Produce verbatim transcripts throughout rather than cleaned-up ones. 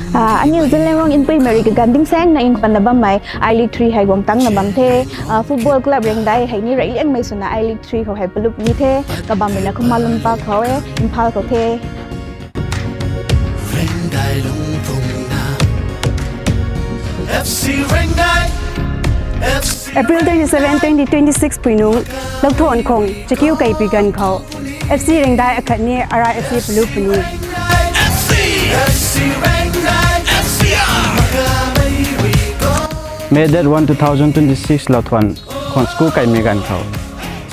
Ah, aniu Zeliangrong Inpui Mary kaganv ding seng na in panna bammei I-League three hei guang tangna bam the. Ah, football club Rengdai hei ni reyliangmei swna I-League three khou hei palup ni the. Kabam rui na Khumlung Park khou e, Imphal khou the. Rengdai lungpumna F C Rengdai, F C April twenty-seven, twenty twenty-six pui nung, Lauthuan khong chakiu kei pui ganv khou, F C Rengdai akhatni R I F C palup puni. F C, F C Rengdai, F C R. May date one, two thousand twenty-six Lauthuan khong school kaimei ganv khou,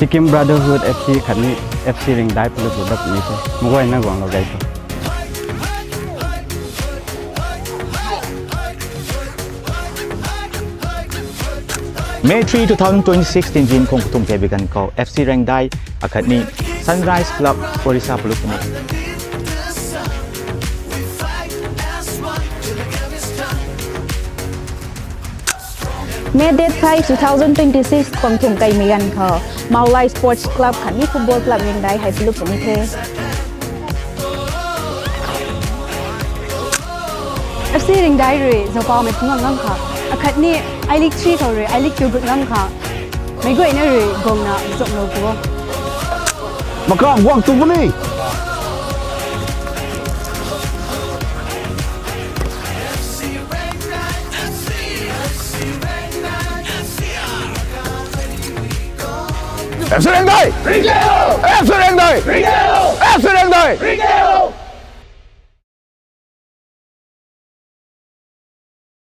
Sikkim Brotherhood F C khatni F C Rengdai palup palup dat puni the. Maguayna guanglou gay tho. May three, two thousand twenty-six Tianjin khong kathumh kei pui ganv khou F C Rengdai akhatni Sunrise Club Orissa palup puni. May date five, two thousand twenty-six khong thumh kaimei ganv khou, Maulai Sports Club khatni Football Club Rengdai hei palup puni the. F C Rengdai rui zaupaumei phungc ngam kha, akhatni I-League three khou rui I-League two gut ngam kha, meic guayna rui guangna zauplou pu o. Makam guang tu puni. F C Rengdai! F C Rengdai! F C Rengdai!